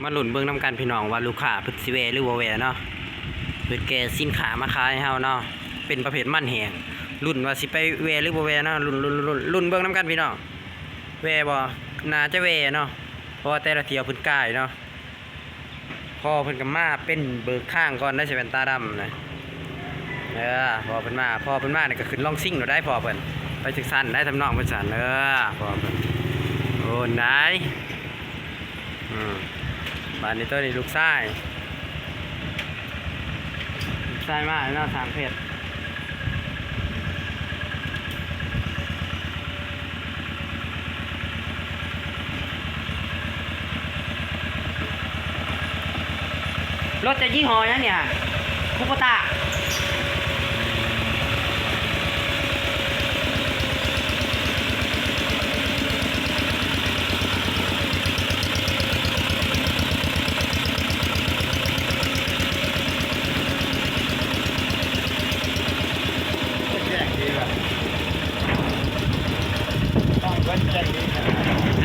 ມາລຸ້ນເບິ່ງນຳກັນພີ່ນ້ອງ ວ່າລູກຄ້າເພິ່ນຊິແວ່ຫຼືບໍ່ແວ່ເນາະ. ເພິ່ນແກ່ສິນຄ້າມາຂາຍໃຫ້ເຮົາເນາະ ເປັນປະເພດມັນແຫ້ງ. ລຸ້ນວ່າຊິໄປແວ່ຫຼືບໍ່ແວ່ເນາະ. ລຸ້ນ ລຸ້ນ ລຸ້ນ ລຸ້ນເບິ່ງນຳກັນພີ່ນ້ອງ ແວ່ບໍ່? ໜ້າຈະແວ່ເນາະ ເພາະວ່າແຕ່ລະຖ້ຽວເພິ່ນກາຍເນາະ. ພໍ່ເພິ່ນກໍມາເປັນເບີກທາງກ່ອນໄດ໋ ໃສ່ແວ່ນຕາດຳນະ. ເອີ ພໍ່ເພິ່ນມາ ພໍ່ເພິ່ນມານີ້ກໍຂຶ້ນລອງຊິງໂລດໄດ໋ ພໍ່ເພິ່ນ. ໄປຈັກຊັ້ນໄດ໋ ທຳນອງເພິ່ນຊັ້ນ. ເອີ ພໍ່ເພິ່ນ ໂອ້ ໄດ໋. ອືມ ບາດນີ້ໂຕນີ້ລູກຊາຍ ລູກຊາຍມາແລ້ວເນາະ ຊ່າງເພັດ. ລົດຈະຍີ່ຫໍ້ຫຍັງນີ້ຫະ? ຄູໂບຕ້າ.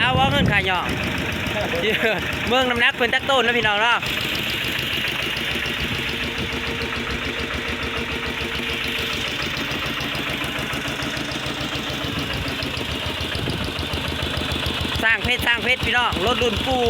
ເອົາ ເອົາເງິນຄ່າຫຍ້ອງ ເບິ່ງນ້ຳໜັກເພິ່ນຈັກໂຕນເນາະ ພີ່ນ້ອງເນາະ. ຊ່າງເພັດ ຊ່າງເພັດ ພີ່ນ້ອງ ລົດລຸ້ນປູ່.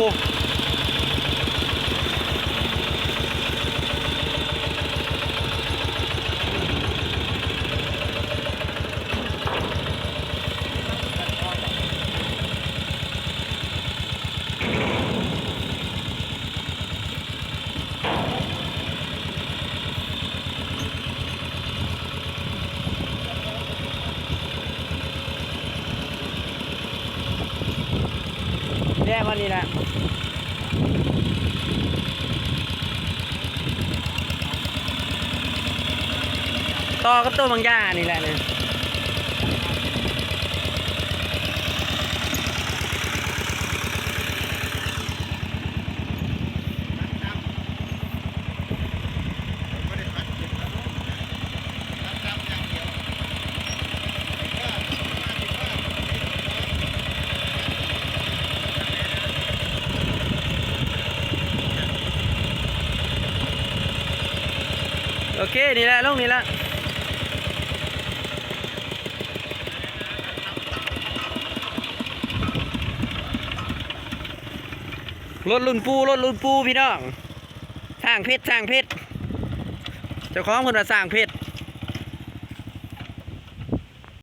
ແດ່ ວັນນີ້ແຫຼະ ຕໍ່ກັບໂຕບາງຢ່ານີ້ແຫຼະນີ້. ໂອເຄ ນີ້ແຫຼະ ລົງນີ້ແຫຼະ. ລົດລຸ້ນປູ່ ລົດລຸ້ນປູ່ ພີ່ນ້ອງ. ຊ່າງເພັດ ຊ່າງເພັດ ເຈົ້າຂອງເພິ່ນວ່າຊ່າງເພັດ.